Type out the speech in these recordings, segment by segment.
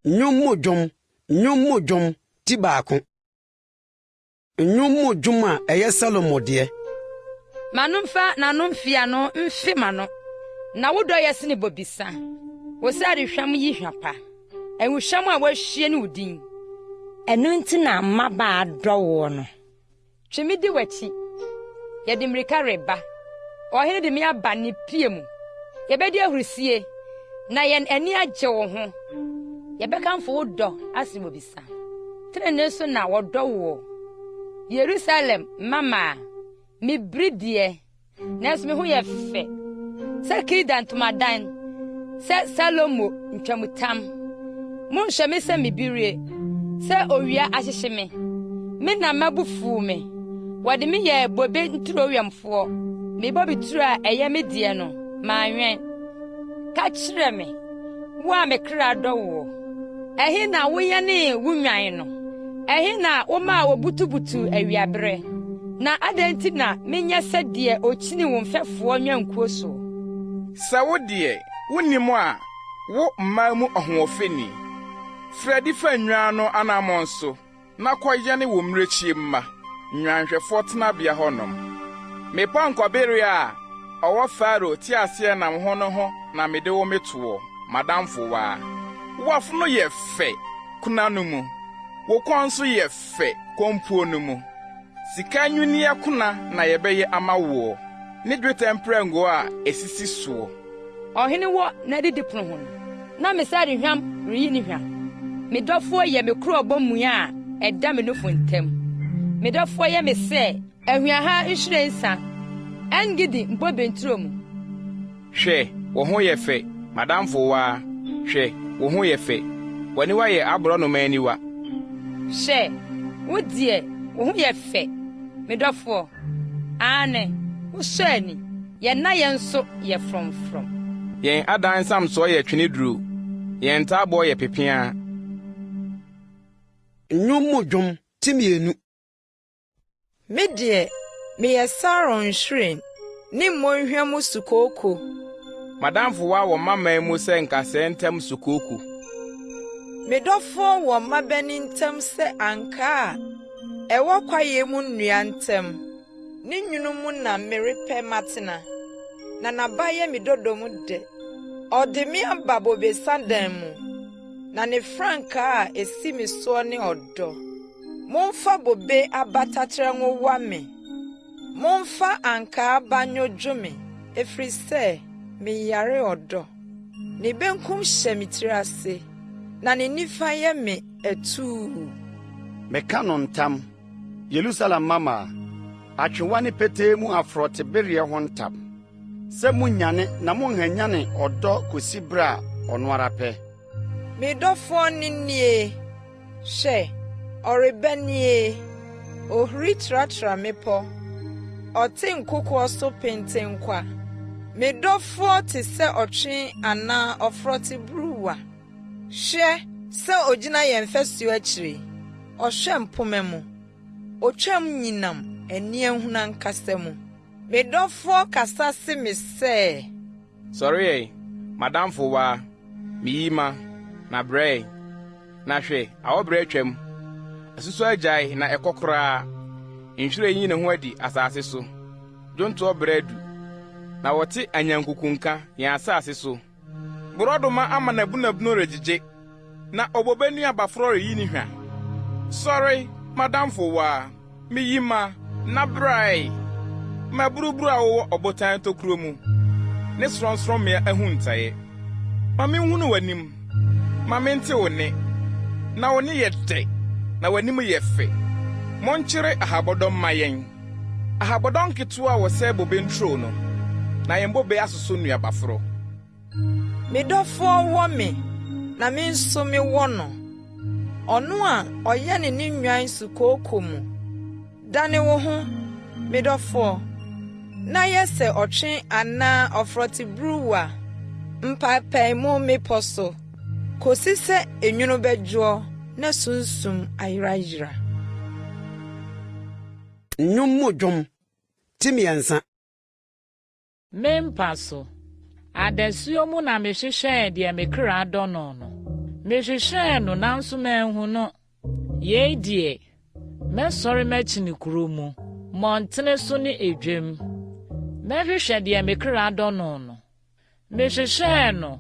Nnwom mu dwom. Nnwom mu dwom, ti baako. Nnwom mu dwom a ɛyɛ Salomo deɛ. Ma no mfa n'ano mfeano mfe m'ano, na wo dɔ yɛ sene bobesa. Wo sradehwam yi hwa pa, ahuhwam a wɔahwie ne wo din. Ɛno nti na mmabaa dɔ woɔ no. Twe me di w'akyi. Yɛde mmirika reba. Ɔhene de me aba ne pia mu. Yɛbɛdi ahurusie, na yɛn ani agye wo ho. Yɛbɛkamfo wo dɔ asen bobesa. Trenee so na wɔdɔ woɔ. Yerusalem mmammaa, mebiri deɛ, Nanso me ho yɛ fɛ sɛ Kedar ntomadan, sɛ Salomo ntwamutam. Monhwɛ me sɛ mibirie, sɛ owia ahyehye me. Me na mma bo fuw me, wɔde me yɛɛ bobe nturo wɛmfoɔ. Me bobe turo a ɛyɛ me deɛ no, manwɛn. Ka kyerɛ me, wo a me kra dɔ woɔ, ɛhe na woyɛnee wo nnwan no? Ɛhe na womaa wɔbutubutuu awiaberɛ? Na adɛn nti na menyɛ sɛ deɛ ɔkyini wo mfɛfoɔ nnwankuo soɔ? Sɛ wo deɛ, wunnim a, wo mmaa mu ɔhoɔfɛni, firi adi fa nnwan no anammɔn so na kɔyɛne wo mmirekyie mma, nnwanhwɛfoɔ tenabea hɔnom. Me pɔnkɔbere a ɔwɔ Farao teaseɛnam ho no ho na mede wo metoɔ, m'adamfowaa. W'afono yɛ fɛ, kuna no mu, wo kɔn nso yɛ fɛ, kompuo no mu. Sika nnwinneɛ kona na yɛbɛyɛ ama woɔ, ne dwetɛ mprɛngo a ɛsisi soɔ. Ɔhene wɔ n'adidipono ho no, na me sradehwam reyi ne hwa. Me dɔfoɔ yɛ me kurobo mua a ɛda me nufu ntam. Me dɔfoɔ yɛ me sɛ ahuahaa nhwiren nsa, En-Gedi bobe nturo mu. Hwɛ, wo ho yɛ fɛ, m'adamfowaa, hwɛ, wo ho yɛ fɛ, w'aniwa yɛ aborɔnoma aniwa. Hwɛ, wo deɛ, wo ho yɛ fɛ, me dɔfoɔ, aane, wosɔ ani, yɛn nnayɛ nso yɛ frɔmfrɔm. Yɛn adan nsamsoɔ yɛ tweneduro, yɛn ntaaboɔ yɛ pepeaa. Nnwom mu dwom, ti mmienu. Me deɛ, meyɛ Saron nhwiren ne mmonhwa mu sukooko. M'adamfowa wɔ m'aman mu sɛ nkasɛɛ ntam sukooko. Me dɔfoɔ wɔ mmabanin ntam sɛ ankaa a ɛwɔ kwaeɛ mu nnua ntam. Ne nwunu mu na merepɛ matena, na n'aba yɛ me dodom dɛ. Ɔde me aba bobesa dan mu, na ne frankaa a ɛsi me soɔ ne ɔdɔ. Momfa bobe aba taterɛ nwowa me, momfa ankaa aba nnwodwo me, ɛfiri sɛ meyare ɔdɔ. Ne benkum hyɛ me tiri ase, na ne nifa yɛ me atuu. Meka no ntam, Yerusalem mmammaa, atwewa ne petee mu aforotebereɛ ho ntam, sɛ monnyane na monnhanyane ɔdɔ kɔsi berɛ a ɔno ara pɛ. Me dɔfoɔ nne nie! Hwɛ, ɔreba nie! Ɔhuri tratra mmepɔ, ɔte nkokoɔ so pentenkwa. Me dɔfoɔ te sɛ ɔtwe anaa ɔforoteburuwa. Hwɛ sɛ ɔgyina yɛn fasuo akyire, ɔhwɛ mpomma mu, ɔtwam nyinam aniɛhunu ankasa mu. Me dɔfoɔ kasa se me sɛ. Sɔre ɛ, m'adamfowaa, me yima, na brɛ ɛ. Na hwɛ, awɔberɛ atwam, asusɔ agyae na ɛkɔ koraa, nhwiren yi ne ho adi asase so, dwontoɔ berɛ adu, na wɔte anyankuku nka yɛn asase so. Borɔdɔma ama n'abunabunu regyegye, na obobe nnuabaforɔ reyi ne hwa. Sɔre, m'adamfowaa, me yima, na bra ɛ! M'aburuburo a wowɔ ɔbotan tokuro mu, ne sorɔnsorɔmmea ahuntaeɛ. Ma minhunu w'anim, ma mente wo nne, na wo nne yɛ dɛ, na w'anim yɛ fɛ. Monkyere ahabɔdɔm mma yɛn, ahabɔdɔm nketewa a wɔsɛe bobe nturo no, na yɛn bobe asoso nnuabaforo. Me dɔfoɔ wɔ me, na me nso mewɔ no, ɔno a ɔyɛne ne nnwan sukooko mu. Dane wo ho, me dɔfoɔ, na yɛ sɛ ɔtwe anaa ɔforoteburuwa mpaepaemu mmepɔ so, kɔsi sɛ enwunu bɛdwoɔ na sunsum ayerayera. Nnwom mu dwom, ti mmiɛnsa. Me mpa so, adasuo mu na mehwehwɛɛ deɛ me kra dɔ no no. Mehwehwɛɛ no nanso manhu no. Yei deɛ, mɛsɔre makyini kuro mu, mmɔntene so ne edwam. Mɛhwehwɛ deɛ me kra dɔ no no. Mehwehwɛɛ no,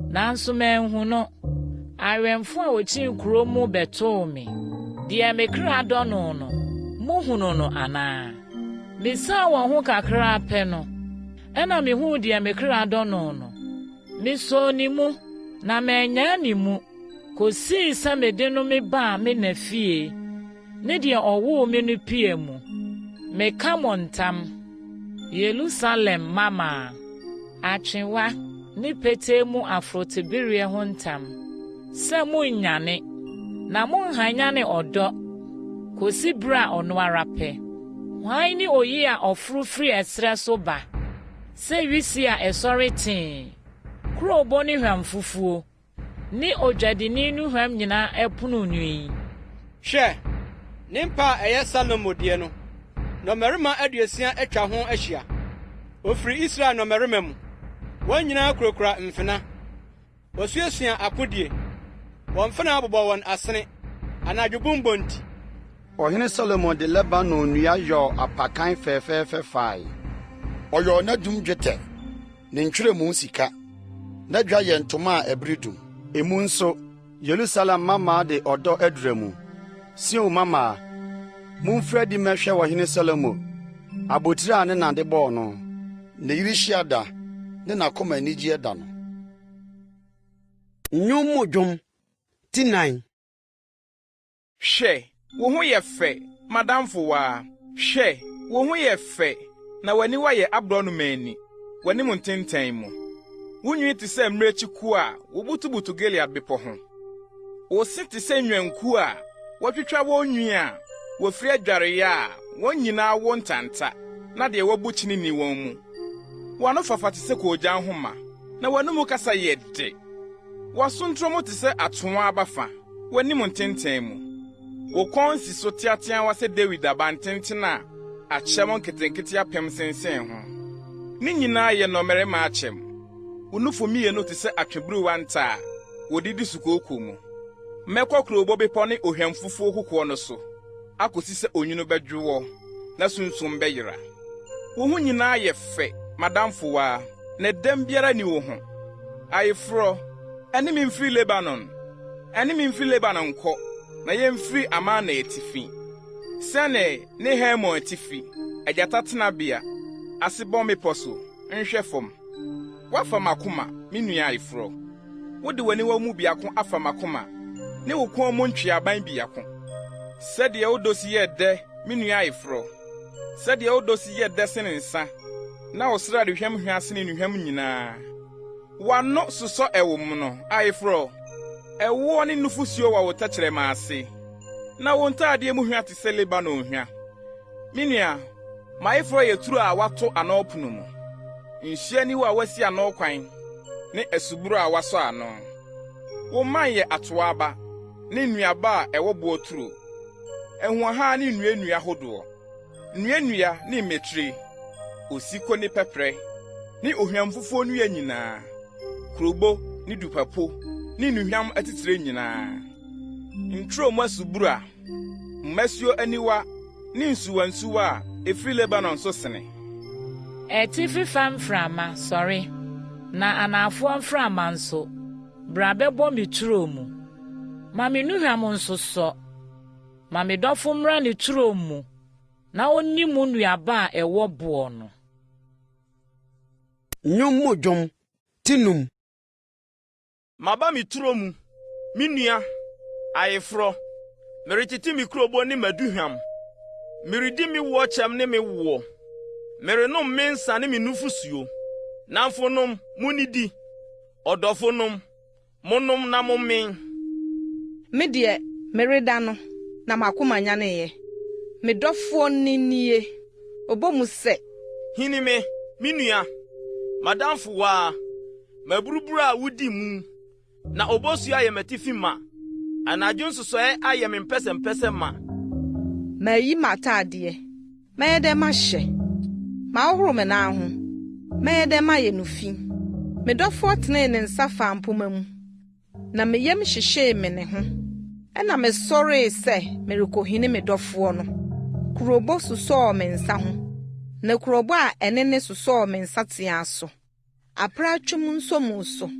nanso manhu no. Awɛmfo a wokyin kurow mu bɛtoo me. Deɛ me kra dɔ no no, mohunuu no anaa? Misian wɔn ho kakraa pɛ no, ɛnna mihuu deɛ me kra dɔ no no. Misoo ne mu, na mannyaa ne mu, kosii sɛ mede no mebaa me na fie, ne deɛ ɔwoo me no pia mu. Meka mo ntam, Yerusalem mmammaa, atwewa ne petee mu aforotebereɛ ho ntam, sɛ monnyane, na monnhanyane ɔdɔ, kosi bere a ɔno ara pɛ. Hwan ne oyi a ɔforo firi ɛserɛ so ba sɛ wisie a ɛsɔre tee, kurobo ne hwamfufuo, Ne odwadini nnuhwam nyinaa ɛpono no yi. Hwɛ! Ne mpa a ɛyɛ Salomo deɛ no, nnɔmmarima 60 atwa ho ahyia. Wɔfiri Israel nnɔmmarima mu. Wɔn nyinaa kurakura mfena. Wɔasuasua akodie. Wɔn mfenaa bobɔ wɔn asene, anadwo bumbɔ nti. Ɔhene Salomo de Lebanon nnua yɔɔ apakan fɛfɛɛfɛ fae. Ɔyɔɔ n'adum dwetɛ, ne ntwerɛmu sika. N'adwa yɛ ntoma a ɛbere dum. Emu nso, Yerusalem mmammaa de ɔdɔ adura mu. Sion mmammaa, mumfiri adi mmɛhwɛ Ɔhene Salomo, abotiri a ne na de bɔɔ no, ne yere hyia da ne n'akoma anigyeɛ da no. Nnwom mu dwom, ti 4. Hwɛ, wo ho yɛ fɛ, m'adamfowaa! Hwɛ, wo ho yɛ fɛ, na w'aniwa yɛ aborɔnoma ani, w'anim ntentan mu. Wo nwi te sɛ mmirekyi kuw a wobutubutu Gilead bepɔ ho. Wo se te sɛ nnwankuw a wɔatwitwa wɔn nwi a wɔafiri adwaree a wɔn nyinaa wo ntanta na deɛ wabu kyene nni wɔn mu. W'anofafa te sɛ koogyan nhoma, na w'anomu kasa yɛ dɛ. W'asontorɔmu te sɛ atoaa aba fa. W'anim ntenten mu. Wo kɔn si so teateawa sɛ Dawid abantenten a akyɛm nketenkete apem sensɛn ho. Ne nyinaa yɛ nnɔmmarima akyɛm. Wo nufu mmienu te sɛ atweburuwa nta a wɔde di sukooko mu. Mɛkɔ kurobo bepɔ ne ohwamfufuo kokoɔ no so akosi sɛ onwunu bɛdwo wo na sunsum bɛyera. Wo ho nyinaa yɛ fɛ, m'adamfowaa, na ɛdɛm biara nni wo ho. Ayeforɔ, ɛne me mfiri Lebanon, ɛne me mfiri Lebanon nkɔ, na yɛmfiri Amana atifi, Senir ne Hermon atifi, agyata tenabea, Asebɔn mmepɔ so, nhwɛ fam. Woafa m'akoma, me nua ayeforɔ. Wode w'aniwa mu biako afa m'akoma, ne wo kɔn mu ntweaban biako. Sɛdeɛ wo dɔ si yɛ dɛ, me nua ayeforɔ! Sɛdeɛ wo dɔ si yɛ dɛ sene nsa, na wo sradehwam hwa sene nnuhwam nyinaa! W'ano sosɔ ɛwo mono, ayeforɔ, ɛwoɔ ne nufosuo wɔ wo tɛkyerɛma ase, na wo ntadeɛ mu hwa te sɛ Lebanon hwa. Me nua, m'ayeforɔ yɛ turo a wɔato ano pono mu, nsuo aniwa a wɔasi ano kwan, ne asubura a wɔasɔ ano. Wo mman yɛ atoaa aba ne nnuaba a ɛwɔ boɔ turo, ahuahaa ne nnuannua hodoɔ. Nnuannua ne mmetire, osiko ne pɛprɛ, ne ohwamfufuo nnua nyinaa, kurobo ne dupapo ne nnuhwam atitire nyinaa, nturo mu asubura, mmasuo aniwa ne nsuwansuwa a ɛfiri Lebanon so sene. Atifi fam mframa, sɔre, na anafoɔ mframa nso, bra bɛbɔ me turo mu. Ma me nnuhwam nsosɔ. Ma me dɔfo mmra ne turo mu na onni mu nnuaba a ɛwɔ boɔ no. Nnwom mu dwom, ti num. Maba me turo mu, me nua, ayeforɔ, meretete me kurobo ne m'aduhwam, meredi me woɔkyɛm ne me woɔ, merenom me nsa ne me nufosuo. Nnamfonom, monnidi, ɔdɔfonom, Monnom na mommen. Me deɛ, mereda no, na m'akoma nyaneeɛ. Me dɔfoɔ nne nie, ɔbɔ mu sɛ. Hini me, me nua, m'adamfowaa, m'aburuburo a wudi mu, na obosuo ayɛ m'atifi ma, anadwo nsosɔe ayɛ me mpɛsɛmpɛsɛ ma. Mayi m'atadeɛ, Mɛyɛ dɛn mahyɛ? Mahohoro me nan ho, mɛyɛ dɛn mayɛ no fi? Me dɔfoɔ tenee ne nsa faa mpomma mu, Na me yam hyehyee me ne ho. Ɛnna mesɔree sɛ merekohini me dɔfoɔ no. Kurobo sosɔɔ me nsa ho, na kurobo a ɛnene sosɔɔ me nsateaa so. Apratwom nsomu so.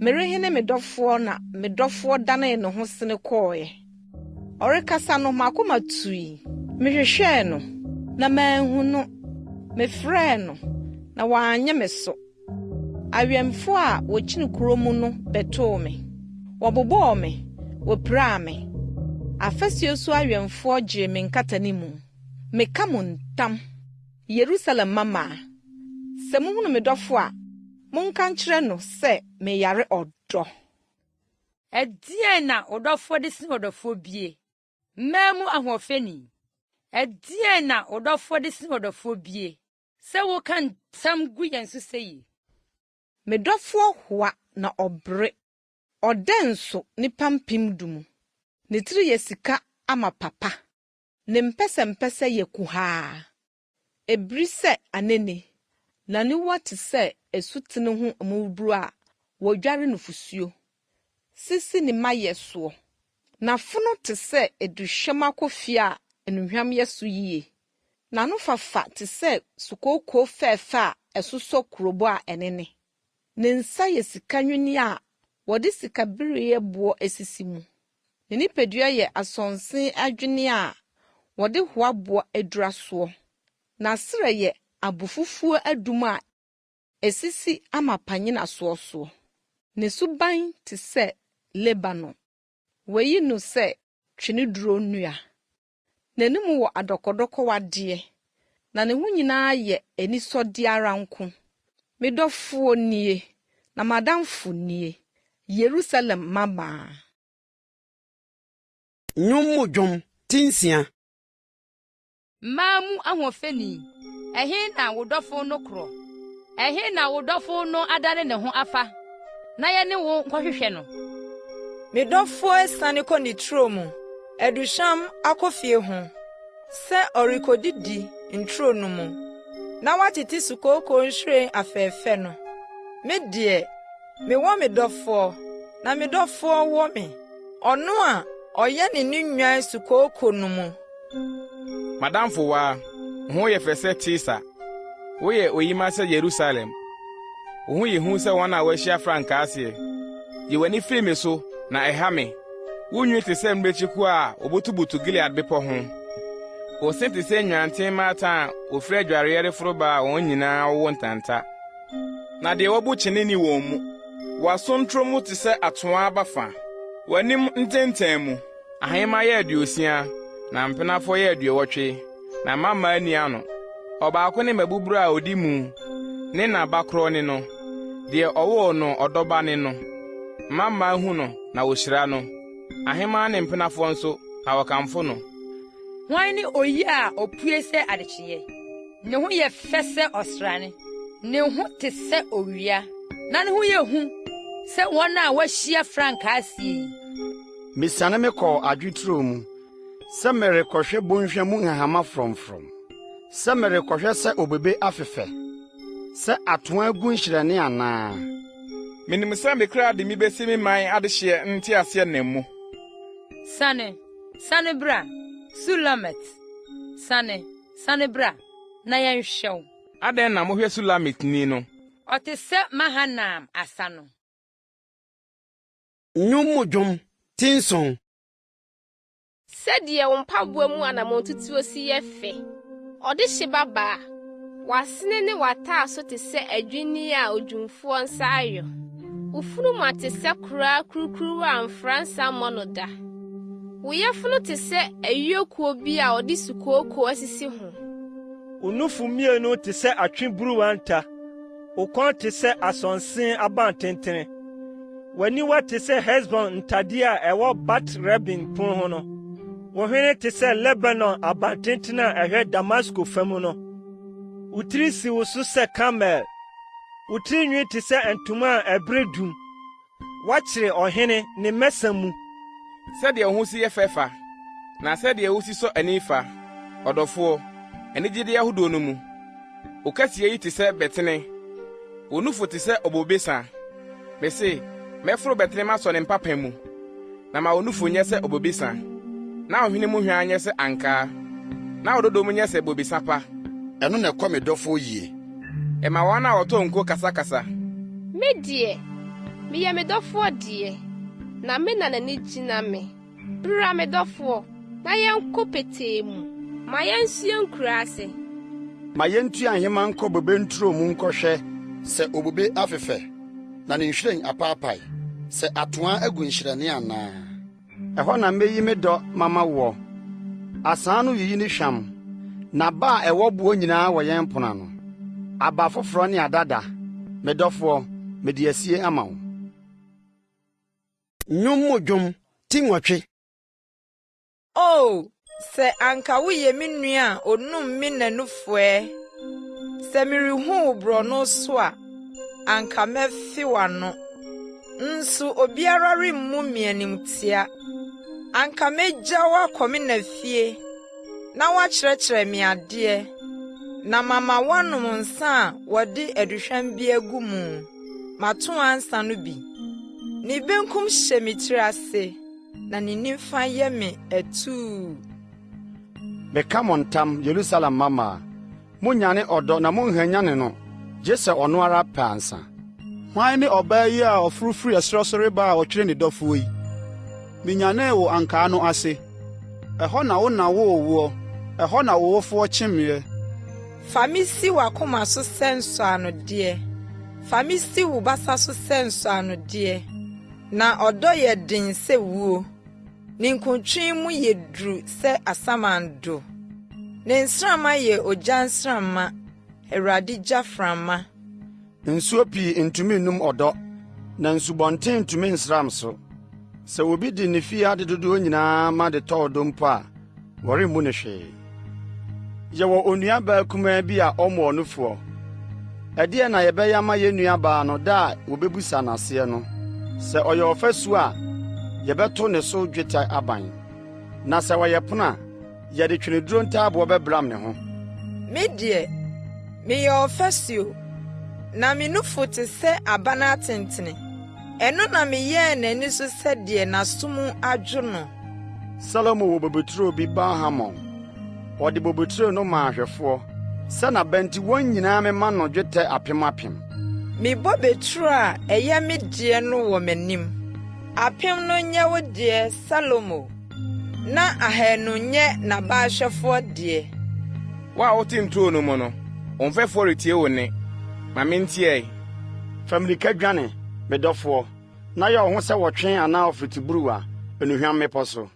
Merehene me dɔfoɔ na me dɔfoɔ danee ne ho sene kɔeɛ. Ɔrekasa no, m'akoma tui. Mehwehwɛɛ no, na manhu no. Mefrɛɛ no, na wannye me so. Awɛmfoɔ a wɔkyini kuro mu no bɛtoo me. Wɔbobɔɔ me, wɔpiraa me. Afasuo so awɛmfoɔ gyee me nkatanimu. Meka mo ntam, Yerusalem mmammaa, sɛ mohunu me dɔfo a, monka nkyerɛ no sɛ meyare ɔdɔ. Ɛdeɛn na wo dɔfoɔ de sene ɔdɔfoɔ bie, mmaa mu ahoɔfɛni? Ɛdeɛn na wo dɔfoɔ de sene ɔdɔfoɔ bie, sɛ woka ntam gu yɛn so seyie? Me dɔfoɔ hoa na ɔbere, ɔdɛ nso nnipa mpemdu mu. Ne tiri yɛ sika amapa pa, ne mpɛsɛmpɛsɛ yɛ kuhaa. Ebiri sɛ anene, n'aniwa te sɛ asutene ho mmuburo a wɔdware nufosuo sisi ne mayɛ soɔ. N'afono te sɛ aduhwam akofie a nnuhwam yɛ so yie. N'anofafa te sɛ sukooko fɛɛfɛ a ɛsosɔ kurobo a ɛnene. Ne nsa yɛ sika nnwinneɛ a wɔde sikabereɛboɔ asisi mu. Ne nipadua yɛ asonse adwinneɛ a wɔde hoaboɔ adura soɔ. N'asrɛ yɛ abofufuo adum a esisi amapa nnyinasoɔ soɔ. Ne suban te sɛ Lebanon. Wɔayi no sɛ tweneduro nnua. N'anim wɔ adɔkɔdɔkɔwadeɛ, na ne ho nyinaa yɛ anisɔdeɛ ara nko. Me dɔfoɔ nie, na m'adamfo nie, Yerusalem mmammaa. Nnwom mu dwom, ti nsia. Mmaa mu ahoɔfɛni, ɛhe na wo dɔfo no korɔ? Ɛhe na wo dɔfo no adane ne ho afa, na yɛne wo nkɔhwehwɛ no? Me dɔfoɔ asiane kɔ ne turo mu, aduhwam akofie ho, sɛ ɔrekodidi nturo no mu, na watete sukooko nhwiren afɛɛfɛ no. Me deɛ, mewɔ me dɔfoɔ, na me dɔfoɔ wɔ me, ɔno a ɔyɛne ne nnwan sukooko no mu. M'adamfowaa, wo ho yɛ fɛ sɛ Tirsa, woyɛ oyimaa sɛ Yerusalem. Wo ho yɛ hu sɛ wɔn a wɔahyia frankaa aseɛ. Yi w'ani firi me so, na ɛha me. Wo nwi te sɛ mmirekyikuo a wɔbutubutu Gilead bepɔ ho. Wo se te sɛ nnwanten mmaatan a wɔfiri adwareeɛ reforo ba a wɔn nyinaa wowo ntanta. Na deɛ wabu kyene nni wɔn mu. W'asontoro mu te sɛ atoaa aba fa, w'anim ntɛntɛn mu. Ahemma yɛ aduosia, na mpenafoɔ yɛ aduɔwɔtwe, na mmammaa nni ano. Ɔbaako ne mmabuburo a ɔdi mu, ne na ba korɔ ne no, deɛ ɔwoo no ɔdɔba ne no. Mmammaa hu no, na wɔhyira no, ahemmaa ne mpenafoɔ nso, na wɔkamfo no. Hwan ne oyi a opue sɛ adekyeeɛ? Ne ho yɛ fɛ sɛ ɔsrane, ne ho te sɛ owia, na ne ho yɛ hu sɛ wɔn a wɔahyia frankaa asie yi. Misiane mekɔɔ adwe turo mu sɛ merekɔhwɛ bɔnhwa mu nhahama frɔmfrɔm, sɛ merekɔhwɛ sɛ obobe afefɛ, sɛ atoaa gu nhyerɛnne anaa. Minim sɛ me kra de me besi me man adehyeɛ nteaseɛnam mu. Sane, sane bra, Sulamit, sane, sane bra, na yɛnhwɛ wo. Adɛn na mohwɛ Sulamitni no? Ɔte sɛ Mahanaim asa no. Nnwom mu dwom, ti nson. Sɛdeɛ wo mpaboa mu anammɔntutuo si yɛ fɛ, ɔdehye babaa! W'asene ne w'ataaso te sɛ adwinneɛ a odwumfoɔ nsa ayɔ. Wo funuma te sɛ koraa kurukuruwa a mfransa mmɔ no da. Wo yafunu te sɛ ayuokuo bi a wɔde sukooko asisi ho. Wo nufu mmienu te sɛ atwe-buruwa nta. Wo kɔn te sɛ asonse abantenten. W'aniwa te sɛ Hesbon ntadeɛ a ɛwɔ Bat-Rabim pon ho no. Wo hwene te sɛ Lebanon abantenten a ɛhwɛ Damasko fam no. Wo tiri si wo so sɛ Karmel. Wo tiri nwi te sɛ ntoma a ɛbere dum. Woakyere ɔhene ne mmɛsa mu. Sɛdeɛ wo ho si yɛ fɛ fa, na sɛdeɛ wosi sɔ ani fa, ɔdɔfoɔ, anigyedeɛ ahodoɔ no mu! Wo kɛseyɛ yi te sɛ bɛtene, wo nufu te sɛ obobesa. Mese, Mɛforo bɛtene masɔ ne mpapa mu, na ma wo nufu nyɛ sɛ obobesa, na wo hwene mu hwa nyɛ sɛ ankaa, na wo dodom nyɛ sɛ bobesa pa. Ɛno na ɛkɔ me dɔfoɔ yie. Ɛma wɔn a wɔtɔ nko kasakasa. Me deɛ, meyɛ me dɔfoɔ deɛ, na me na n'ani gyina me. Bra, me dɔfoɔ, na yɛnkɔ petee mu, ma yɛnsua nkuraase. Ma yentua nhema nkɔ bobe nturo mu nkɔhwɛ sɛ obobe afefɛ, na ne nhwiren apaapae, sɛ atoaa agu nhyerɛnne anaa. Ɛhɔ na meyi me dɔ mama woɔ. Asaa no yiyi ne hwam, n'aba a ɛwɔ boɔ nyinaa wɔ yɛn pon ano. Aba foforɔ ne adada, me dɔfoɔ, mede asie ama wo. Nnwom mu dwom ti nwɔtwe. O, sɛ anka woyɛ me nua a onum me na nufu ɛ! Sɛ merehu wo borɔno so a, anka mɛfe w'ano. Nso obiara remmu me animtia. Anka megya wo akɔ me na fie na woakyerɛkyerɛ me adeɛ, na mama woanom nsã a wɔde aduhwam bi agu mu, m'atoaa nsã no bi. Ne benkum hyɛ me tiri ase, na ne nifa yɛ me atuu. Meka mo ntam, Yerusalem mmammaa, Monnyane ɔdɔ na monnhwanyane no, gye sɛ ɔno ara pɛ ansa. Hwan ne ɔbaa yi a ɔforo firi ɛserɛ so reba a ɔtwere ne dɔfoɔ yi? Menyanee wo ankaa no ase. Ɛhɔ na wo na woo woɔ, ɛhɔ na wo wofoɔ kyemeeɛ. Fa me si w'akoma so sɛ nsɔanodeɛ, fa me si wo basa so sɛ nsɔanodeɛ. Na ɔdɔ yɛ den sɛ wuo. Ninkuntwe mu yɛ duru sɛ asamando. Ne nsramma yɛ ogya nsramma, Awurade gyaframa. Nsuo pii ntumi nnum ɔdɔ, na nsubɔnten ntumi nsram so. Sɛ obi de ne fie ade dodoɔ nyinaa ma de tɔ ɔdɔ mpo a, wɔremmu no hwee. Yɛwɔ onuabaa kumaa bi a ɔmmɔɔ nufoɔ. Ɛdeɛn na yɛbɛyɛ ama yɛn nuabaa no da a wɔbɛbisa no aseɛ no? Sɛ ɔyɛ ɔfasuo a, yɛbɛto ne so dwetɛ aban, na sɛ ɔyɛ pono a, yɛde tweneduro ntaaboɔ bɛbram ne ho. Me deɛ, meyɛ ɔfasuo, na me nufu te sɛ aban atentene. Ɛno na meyɛɛ n'ani so sɛ deɛ n'aso mu adwo no. Salomo wɔ bobeturo bi Baal-Hamon. Ɔde bobeturo no maa ahwɛfoɔ, sɛ n'aba nti wɔn nyinaa mmema no dwetɛ apem apem. Me bobeturo a ɛyɛ me deɛ no wɔ m'anim. Apem no nyɛ wo deɛ, Salomo, na ahaanu nyɛ n'abaahwɛfoɔ deɛ. Wo a wote nturo no mu no, wo mfɛfoɔ retie wo nne. Ma mentie ɛ! Fa mmirika dwane, me dɔfoɔ, na yɛ wo ho sɛ ɔtwe anaa ɔforoteburuwa, nnuhwam mmepɔ so.